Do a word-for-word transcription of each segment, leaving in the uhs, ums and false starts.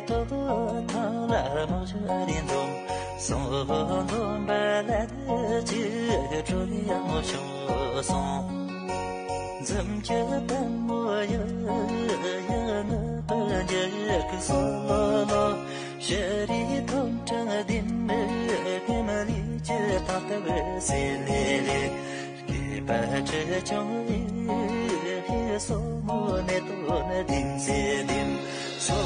ཐང་ལ་མོ་ཆུ་རིན་འཛོམས་སོང་། འཛོམས་པ་ལ་ནི་ཅི་གྲོ་ཡང་མོ་ཆུང་སོང་། འཛུམ་གྱི་པད་མོ་ཡ་ཡ་ནི་པར་འགྱུར་གི་སོ་ལོ་ལོ། ཤ་རི་ཐོམ་ཕྲེང་ལྡེམ་ལྡེམ་ལི་ཅི་ཐང་ཐབས་སེ་ལེ་ལེ། སྐྱེས་པ་ཁྲི་ཆུང་ཡི་སོ་མོ་མེ་ཏོག་ནི་ལྡེམ་སེ་ལྡེམ། སོ་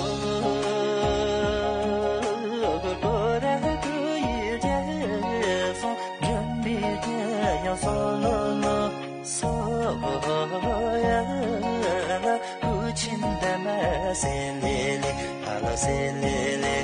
གོ་ར་གོ་ཡི་རྒྱལ་སོང་། འགྲམ་པའི་རྒྱལ་ཡང་སོ་ལོ་ལོ། སོ་ཡ་ལ་སྐུ་ཆེན་འདབ་མ་སེ་ལེ་ལེ། ཨ་ལ་སེ་ལེ་ལེ།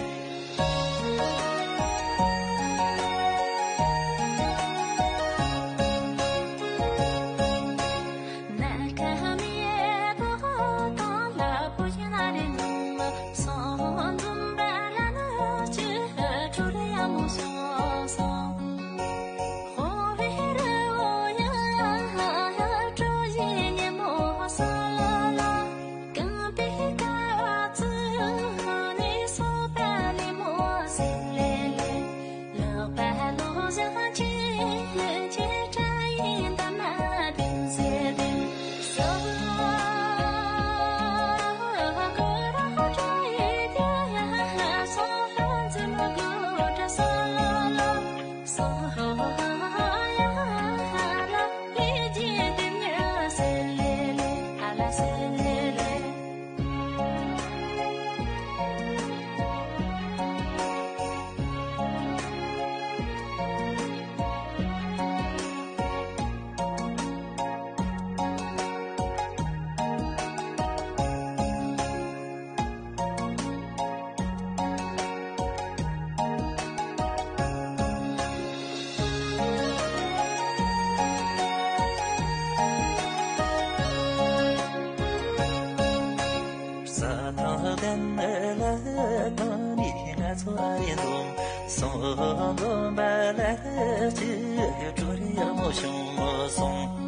ས་ཐང་ལྡན་ལ་དང་ནི་ང་ཚོ་ཨ་རི་འཛོམས་སོང་། འཛོམས་པ་ལ་ཅི་གྲོ་རི་ཡ་མོ་བྱུང་སོང་།